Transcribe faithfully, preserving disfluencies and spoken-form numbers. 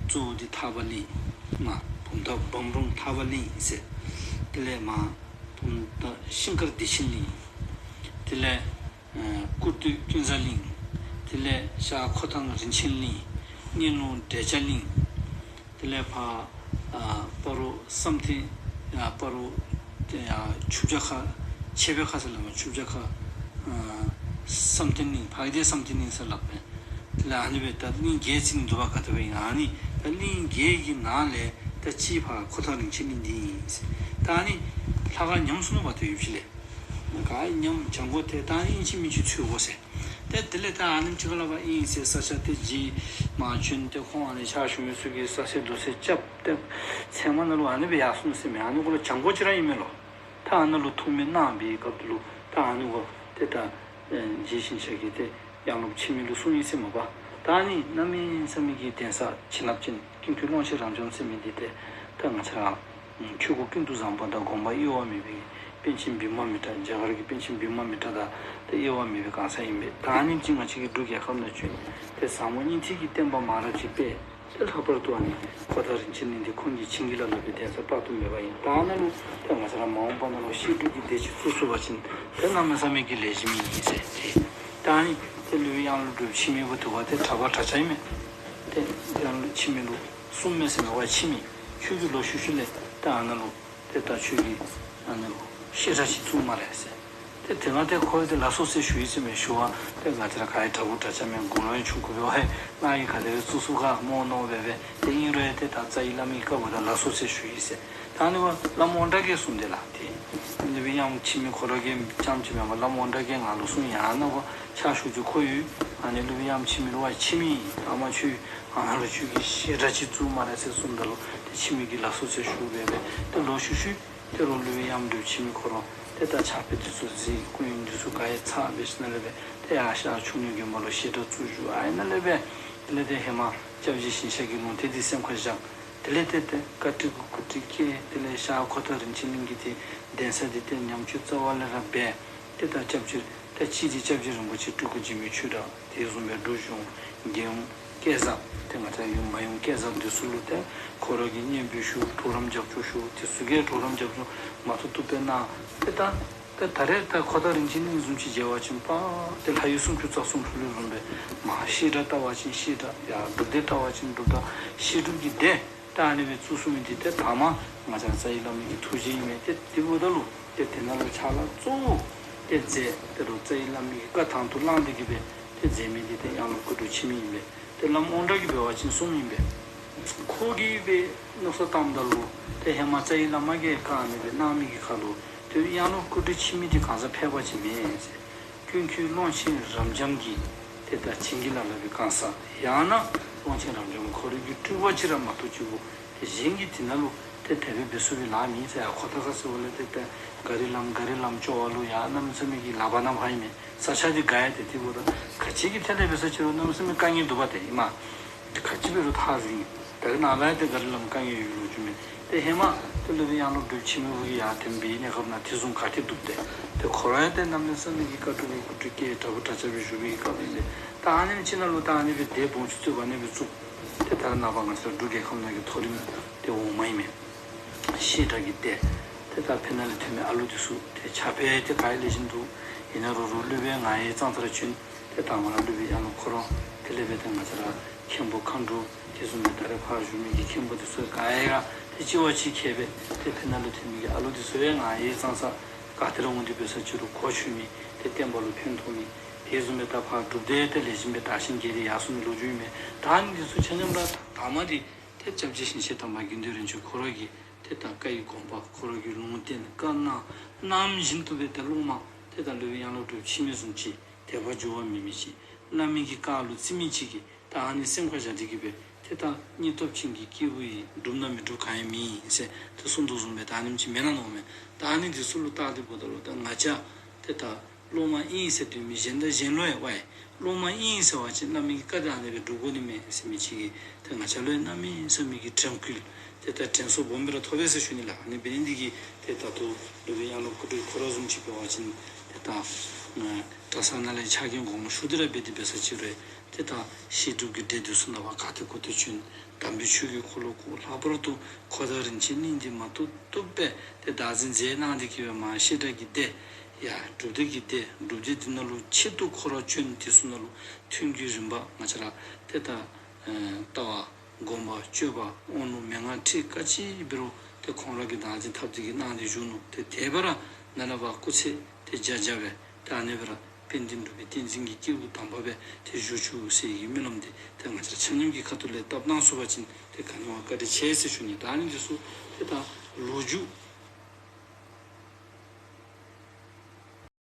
གཙོ་བོ་འདི་ཐར་པ་གླིང་། མ་བུམ་ཐང་བམ་རོང་ཐར་པ་གླིང་ཟེར། དེ་ལས་མ་བུམ་ཐང་ཤིང་དཀར་བདེ་ཆེན་གླིང་། དེ་ལས་ཨ་སྐུར་སྟོད་ཀུན་བཟང་གླིང་། དེ་ལས་ཤར་ཁོ་ཐང་རིན་ཆེན་གླིང་། སྙན་ལུང་འབྲས་བྱ་གླིང་། དེ་ལས་ཕར་ཨ་སྤ་རོ་བསམ་གཏན། ཨ་སྤ་རོ་དེ་ཡང་ཆུ་བྱ་ཁ། ཆེ་བའི་ཁ་ཟེར་སླབ་མས། ཆུ་བྱ་ཁ། ཨ་བསམ་གཏན་གླིང་། ཕ་གི་དེ་བསམ་གཏན་གླིང་ཟེར་སླབ་པས། དེ་ལས་ཨ་ནི་སྦེ་ད་གླིང་བརྒྱད་ཅིག་འདུག་པ། ག་དེ་སྦེ་ཨིན། ཨ་ནི་ད་གླིང་བརྒྱད་ཀྱི་ནང་ལས་ད་གཅིག་ཕར་ཁོ་ཐང་རིན་ཆེན་གླིང་འདི་ཨིན་ཟེར། ད་ཨ་ནི་ལྷ་ཁང་ཉམས་སོང་ནུག་པ། ད་ཡུལ་ཕྱི་ལས་ག་ཉམས་བྱང་སྒོ་དེ་ད་ཨ་ནི་ཨིན་ཅི་མིན་ཅི་འཚོལ་དགོ་ཟེར། ཏེ་དེ་ལས་ད་ཨ་ནེམ་ཅིག་ཁར་ལུ་ཨིན་ཟེར། ས་ཆ་དེ་རྗེ་མ་བྱོན་ཏེ་ཁོང་ཨ་ནི་ཕྱག་ཞུ་མི་ཚུ་གིས་ས་སེ་རྡོ་སེ་རྐྱབ་སྟེ་ཚལ་མ་ནང་ལུ་ཨ་ནི་སྦེ་ཡར་སོང་ཟེར་མས། ཨ་ནི་གུ་ལུ་བྱང་སྒོ་ཅིག་ར་ཨིན་མས་ལོ། ད་ཨ་ནཱ་ལུ་ཐུགས་སྨོན་གནང་བའི་སྐབས་དེ་ལུ་ད་ཨ་ནི་གུ་ཏེ་ད་རྗེ་ཞིང་གཤེགས་ཀྱིས་ཏེ་དབྱངས་སློབ་འཆི་མེད་ལུ་གསུངས་ཡི་ཟེར་མས་པ། ད་ཨ་ནི་གནམ་མེད་ས་མེད་ཀྱི་གདན་ས་བྱིན་རླབས་ཅན་ཀུན་མཁྱེན་ཀློང་ཆེན་རབ་འབྱམས་ཟེར་མི་འདི་ཏེ་ད་ང་བཅས་ར་ཆོས་སྐུ་ཀུན་ཏུ་བཟང་པོ་དང་དགོངས་པ་དབྱེ་བ་མེད་པའི་པཎ་ཆེན་བི་མ་མི་ཏྲ། རྒྱ་གར་གྱི་པཎ་ཆེན་བི་མ་མི་ཏྲ་དང་ཏེ་དབྱེ་བ་མེད་པའི་གང་ཟག་ཨིན་པས། ད་ཨ་ནི་ཅིག་ང་བཅས་ཀྱི་འབྲུག་རྒྱལ་ཁབ་ནང་བྱོན་ཏེ་ཟབ་མོ་སྙིང་ཐིག་གི་བསྟན་པ་མང་རབས་ཅིག་སྤེལ། ཏེ་ལྷག་པར་དུ་ཨ་ནི་ཁོ་ཐང་རིན་ཆེན་གླིང་འདི་ཁོང་གིས་བྱིན་གྱིས་བརླབས་པའི་གདན་ས་དཔག་ཏུ་མེད་པ་ཨིན། ད་ཨ་ནཱ་ལུ་ཏེ་ང་བཅས་ར་མ་འོངས་པ་ནང་ལུ་བཤད་སྒྲུབ་ཀྱི་སྡེ་ཅིག་བཙུགས་ཚུགས་པ་ཅིན་ཏེ་གནམ་མེད་ས་མེད་ཀྱི་ལེགས་ཤོམ་ཨིན་ཟེར། ཏེ་ད་ཨ་ནི་ཏེ་སློབ་དཔོན་དབྱངས་སློབ་གྲུབ་འཆི་མེད་པོ་དེ་བ་ཏེ་གྲྭ་པ་གྲྭ་ཆས་ཨིན་མས། ཏེ་དབྱངས་སློབ་འཆི་མེད་ལུ་གསུངས་མས་ཟེར་མས་པ། འཆི་མེད་ཁྱོད་ཀྱིས་ལོག་ཤུལ་ཤུལ་ལས་ཏེ་ཨ་ནཱ་ལུ་ཏེ་ད་ཁྱོད་ཀྱིས་ཨ་ནཱ་ལུ་བཤད་གྲྭ་ཅིག་བཙུགས་སྨ་རེ་ཟེར། ཏེ་དེ་སྒང་ཏེ་ཁོ་ཏེ་ལགས་སོ་ཟེར་ཞུ་ཡི་ཟེར་མས། ཞུ་བ་ཏེ་ང་བཅས་ར་ག་ཡང་གྲྭ་པ་གྲྭ་ཆས་མེན། དགུང་ལོ་ཡང་ཆུང་ཀུ་སྦེ་ཝའེ་ང་གིས་ག་དེ་སྦེ་བཙུགས་ཚུགས་ག་སྨོ་མནོ་སྦེ་སྦེ། ཏེ་ཨིན་རུང་ཡང་ཏེ་ད་རྩ་བའི་བླ་མའི་བཀའ་བོ་ད་ལགས་སོ་ཟེར་ཞུ་ཡི་ཟེར། ད་ཨ་ནི་བ་བླམ་དབང་གྲགས་རྒྱས་གསུངས་ཏེ་ལགས། ཏེ་སློབ་དཔོན་དབྱངས་འཆི་མེད་ཁོ་ར་གིས་རྐྱངམ་ཅིག་མེན་པར་བླམ་དབང་གྲགས་རྒྱས་ང་ལུ་གསུངས་ཡི། ཨ་ནཱ་བ་ཕྱག་ཞུ་རྒྱུ་ཁོ་ཡོད། ཨ་ནི་སློབ་དཔོན་དབྱངས་འཆི་མེད་ལུ་བ་འཆི་མེད་ཨིན། ཨ་མ་ཁྱོད་ཨ་ནཱ་ལུ་ཁྱོད་ཀྱིས་བཤད་གྲྭ་ཅིག་བཙུགས་སྨ་རེ་ཟེར་གསུངམ་ད་ལུ་ཏེ་འཆི་མེད་ཀྱིས་ལགས་སོ་ཟེར་ཞུ་སྦེ་སྦེ་ཏེ་ལོག་ཤུལ་ཤུལ་ཏེ་རོགས་སློབ་དཔོན་དབྱངས་སྒྲོན་འཆི་མེད་ཁོ་ར་ཏེ་ད་ཕྱག་དཔེ་འདི་ཚུ་གཟིགས། སྐུ་ཡོན་འདི་ཚུ་ག་ཡང་ཚར་སྦེ་ཞིནམ་ལས་སྦེ་ཏེ་ཡར་ཤར་ཕྱོགས་སྙེ་དགོན་པ་ལུ་བཤད་གྲྭ་བཙུགས་བཞུགས། ཨ་ནཱ་ལས་སྦེ་དེ་ལས་ཏེ་ཧེ་མ་སྐྱབས་རྗེ་ཞིང་གཤེགས་ཀྱི་ལུང་བསྟན་འདི་སེམས་ཁར་བཞག། དེ་ལས་ཏེ་ཏེ་བཀའ་ཁྲིད་གུ་བཀའ་ཁྲིད་བསྐྱལ། དེ་ལས་ཤར་ཁོ་ཐང་རིན་ཆེན་གླིང་གི་ཏེ་གདན་ས་འདི་ཏེ་ཉམས་བཅོས་རྩ་བ་ལས་ར་འབད། ཏེ་ད་སྐྱབས་རྗེ་ད་གཅིག་འདི་སྐྱབས་རྗེ་རིན་པོ་ཆེ་སྤྲུལ་སྐུ་འཇིགས་མེད་ཆོས་གྲགས། དེ་བཟུམ་སྦེ་འབྲུག་གཞུང་རྒྱལ་ཡུམ་སྐལ་བཟང་། ཏེ་ང་བཅས་ཡུམ་མ་ཡུམ་སྐལ་བཟང་འདི་ཚུ་ལུ་ཏེ་ཁོ་ར་གིས་སྙན་འབུལ་ཞུ། གྲོགས་རམ་རྒྱབ་སྐྱོར་ཞུ། དེ་ཚུ་གིས་གྲོགས་རམ་རྒྱབ་སྐྱོར་མ་ཐུབ་ཐུབ་སྦེ་གནང་། ཏེ་ད་ཏེ་ད་རེས་ད་ཁོ་ཐང་རིན་ཆེན་གླིང་བཟུམ་ཅིག་མཇལ་བ་ཅིན་པ་ཏེ་ལྷ་ཡུལ་སུམ་ཅུ་རྩ་གསུམ་ཕུལ་ལུ་རུང་སྦེ་མ་བཤད་གྲྭ་ལྟ་བ་ཅིན་བཤད་གྲྭ་ཡ་སྒྲུབ་སྡེ་ལྟ་བ་ཅིན་སྒྲུབ་སྡེ་བཤད་སྒྲུབ་ཀྱི་སྡེ་ད་ཨ་ནི་སྦེ་བཙུགས་ཚུགས་མི་འདི་ཏེ་ད་མ་ང་བཅས་རྩ་བའི་བླ་མ་གི་ཐུགས་རྗེ་ཨིན་མས། ཏེ་དེ་འབདཝ་ད་ལུ་ཏེ་དེ་ནང་ལུ་ཕྱག་ལཱ་གཙོ་བོ་ཏེ་མཛད་དེ་རུང་རྩ་བའི་བླ་མ་གི་བཀའ་དང་དུ་བླངས་ཏེ་གི་སྦེ་ཏེ་མཛད་མི་འདི་ཏེ་དབྱངས་སློབ་སྐུ་དྲུང་འཆི་མེད་ཨིན་པས། ཏེ་བླམ་དབང་གྲགས་ཀྱིས་འབད་བ་ཅིན་གསུངམ་ཨིན་པས། ཁོ་གིས་སྦེ་མནོ་བསམ་བཏངམ་ད་ལུ་ཏེ་ཧེ་མ་རྩ་བའི་བླ་མ་གིས་བཀའ་ཨ་ནི་སྦེ་གནང་མི་གི་ཁར་ལུ་ཏེ་དབྱངས་སློབ་སྐུ་དྲུང་འཆི་མེད་འདི་གང་ཟག་ཕལ་པ་ཅིག་མེན་ཟེར། ཀུན་མཁྱེན་ཀློང་ཆེན་རབ་འབྱམས་ཀྱིས་ཏེ་ད་བྱིན་གྱིས་བརླབས་པའི་གང་ཟག་ཡང་ན་ཀློང་ཆེན་རབ་འབྱམས་ཁོ་རའི་གི་སྤྲུལ་པ་ཅིག་ར་མ་གཏོགས་ཅིག་པོ་ཏེ་གཞན་གྱིས་དེ་ནང་ལུ་ཏེ་དེ་སྦེ་འབད་ཚུགས་པའི་ལཱ་མེད་ཟེར། ཡ་ཁོ་ཐང་ཁ་ཟེར་བ་ལས་ཏེ་ད་ག་རི་ལམ་ག་རི་ལམ་ཅོག་བ་ལུ་ཡ་གནམ་མེད་ས་མེད་ཀྱི་ལག་པ་ནང་ཕར་ཨིན་མས། ས་ཆ་འདི་དགའ་ཡ་ཏེ་དེ་འབདཝ་ད་ག་ཅི་གི་ཐད་ལས་འབད་ས་ཅི་རུང་གནམ་མེད་ས་མེད་དཀའ་ངལ་འདུག་པ་ཏེ་ཨིན་མས། ག་ཅི་འབད་རུང་ཐག་རིང་། ད་རེས་ནངས་པ་ཡང་ཏེ་ག་རི་ལམ་དཀའ་ངལ་ཡོད་ལོ་རྒྱུས་མས། ཏེ་ཧེ་མ་ཏེ་སློབ་དཔོན་དབྱངས་སློབ་སྒྲུབ་འཆི་མེད་པོ་གིས་ཡར་ཐོན་པའི་གནས་སྐབས་ནང་དེ་བཟུམ་ག་ཏེ་འདུག་ཏེ། ཏེ་ཁོ་ར་ཡང་ཏེ་གནམ་མེད་ས་མེད་ཀྱི་བཀའ་ཁྲིད་ཀྱི་སྐུ་དྲུང་བཀལ་གྲྭ་པ་གྲྭ་ཆས་སྦེ་བཞུགས་པའི་གི་སྐབས་ཨིན་པས། ད་ཨ་ནེམ་ཅིག་ནང་ལུ་ད་ཨ་ནི་སྦེ་སྡེ་སྦོམ་ཅིག་གཙོས་པ་ཨ་ནི་སྦེ་བཙུགས། ཏེ་ད་རེས་ནངས་པ་ང་བཅས་ར་འབྲུག་རྒྱལ་ཁབ་ནང་གི་མཐོ་རིམ་ཏེ་འོག་མ་ཨིན་མས། བཤད་གྲྭ་གི་སྡེ། ཏེ་ད་ཕར་ནང་ལས་ཐོན་མི་ཨ་ལུ་འདི་ཚུ་ཏེ་ཕྱག་དཔེ་ཏེ་ག་ཡང་ལེགས་ཤོམ་འདུག། ཨིན་ན་རུང་རུང་སློབ་དཔོན་ང་ཡི་གཙང་ས་ར་བྱོན། ཏེ་ད་མ་ལ་སློབ་དཔོན་དབྱངས་སློབ་ཁོ་ར་དེ་ལས་འབད་ཏེ་ང་བཅས་ར་མཁན་པོ་མཁའ་འགྲོ་དེ་བཟུམ་སྦེ་ད་རེས་ཕར་བཞུགས་མི་གི་མཁན་པོ་འདི་ཚུ་ག་ཡང་ར་ཏེ་གཅིག་བ་གཅིག་ཁྱད་པར་ཏེ་ཕར་ནང་ལས་ཐོན་མི་གི་ཨ་ལུ་འདི་ཚུ་ཡང་ང་ཡི་གཙང་ས་ག་ཏེ་ར་འོང་སྟེ་འབད་ས་ཅི་རུང་གོ་ཆོད་མི་ཏེ་བསྟན་པ་ལུ་ཕན་ཐོགས་མི་དེ་བཟུམ་སྦེ་ད་ཕར་སྒྲུབ་སྡེ་ཏེ་ལེགས་ཤོམ་སྦེ་དར་ཞིང་རྒྱས་ཏེ་ཡར་སོང་མི་ལོ་རྒྱུས་ཨིན་མས། ད་ཨ་ནི་འདི་ཚུ་ཆ་མཉམ་ར་ད་མ་འདི་ཏེ་སྐྱབས་རྗེ་ཞིང་གཤེགས་དམ་པ་དགེ་འདུན་རིན་ཆེན་ཁོ་ར་གི་ཏེ་ད་བཀའ་ཡི་དགོངས་པ་ཁོ་ར་གི་ལུང་བསྟན་བཀའ་གནང་གནང་བཞིན་དུ་སྦེ་ཏེ་སློབ་མ་ཏེ་ད་སློབ་དཔོན་དབྱངས་སློབ་སྒྲུབ་འཆི་མེད་བཟུམ་ཅིག་དད་པ་འགྱུར་བ་མེད་མི་ཅིག་བླ་མའི་གི་བཀའ་ལུ་བརྩི་མི་ཅིག་གིས་ད་ཨ་ནི་སེམས་ཁར་བཞག་སྟེ་གི་སྦེ་ཏེ་ད་སྙིང་སྟོབས་ཅན་གྱི་སྐྱེས་བུ་ཡིས། སྒྲུབ་ན་མི་འགྲུབ་གང་ཡང་མེད་ཟེར་ཏེ་གསུངས་དོ་བཟུམ་སྦེ་ད་ཨ་ནེམ་ཅིག་མེན་ན་མནོཝ་མས། ད་ཨ་ནི་འདི་ཚུ་ལུ་བལྟ་སྟེ་འབདཝ་ད་ལུ་ད་ང་བཅས་ཏེ་ད་སློབ་མ་ཨིན་ཟེར་སྡོད་མི་གཞན་དང་གཞན་ལུ་ཡང་ཝའེ་སློབ་མ་ཨིན་ཟེར་བ་ཅིན་བླ་མའི་གི་བཀའ་འདི་ཨ་ནི་སྦེ་སྒྲུབ་དགོ་ནི་མས་ཟེར་མི་ཅིག་གིས་ཏེ་ང་བཅས་ལུ་ཡང་གནམ་མེད་ས་མེད་ཀྱི་དྲན་སྐུལ་ཏེ་ད་དྲན་གསོ་སྦོམ་སྦེ་ར་ཐོབ་པས་ཟེར་ཞུ་ནི་ལགས། ཨ་ནི་འབད་ནི་འདི་གིས་ཏེ་ད་ལྟོ་སློབ་དཔོན་དབྱངས་སློབ་སྐུ་དྲུང་ཁོ་ར་བཟུམ་ཅིག་འབད་བ་ཅིན་ཏེ་ད་ཨ་གྲྭ་ཚང་ནང་ལས་ཕྱག་འགན་དགོངསམ་ཞུ་སྟེ་ར་འབད་དེ་འབད་ས་ཅི་རུང་ཏེ་ད་བཤད་སྒྲུབ་ཀྱི་སྡེ་འདི་ཚུ་ནང་ཕར་ག་ཏེ་གོ་ཏེ་བྱོན། དམ་པའི་ཆོས་ཀྱི་འཁོར་ལོ་བསྐོར། ལྷག་པར་དུ་འཁོར་དང་རིན་ཆེན་གླིང་འདི་མ་བཏུབ་བཏུབ་སྦེ་ཏེ་བདག་འཛིན་མཛད་གནང་སྟེ་གི་སྦེ་མར་བཤད་གྲྭ་གི་སྡེ་ཡང་སྒྲུབ་སྡེ་གི་སྡེ་སྒྲུབ་སྡེ་འདི་ནང་ལུ་ཆེད་དུ་ཁོ་ར་བྱོན། དེ་ཚུ་ནང་ལུ་ཐུན་གྱི་རིམ་པ་ང་བཅས་ར་ཏེ་ད་ཨེ་ལྟ་བ་སྒོམ་པ་སྤྱོད་པ་དབང་ལུང་མན་ངག་ཁྲིད་ག་ཅི་འབད་རུང་ཏེ་ཁོང་ར་གིས་བདག་འཛིན་འཐབ་སྟེ་གི་གནང་སྟེ་བཞུགས་ནུག། ཏེ་དེ་སྦེ་ར་ནཱ་ལས་ཕར་སྐུ་ཚེ་ཏེ་བརྒྱ་བརྒྱ་སྦེ་ཏེ་ཨ་ནི་སྦེ་ར་དཔལ་ལྡན་འབྲུག་པའི་བསྟན་འཛིན་གྱི་སྐྱེས་བུ་དམ་པ་སྦེ་ཏེ་བཞུགས་བཅུག་ཟེར་བའི་སྨོན་ལམ་འདི་ཏེ་ང་བཅས་ར་ཆ་མཉམ་གྱི་ཁ་ཐུག་ལས་བཏབ་གནང་ཚུགས་པ་ཅིན་ཏེ་ག་ནི་བ་བཀའ་དྲིན་ཆེ་ཟེར་ཞུ་ནི། ད་ཨ་ནི་འདི་ཚུ་ཏེ་ད་ལོ་རྒྱུས་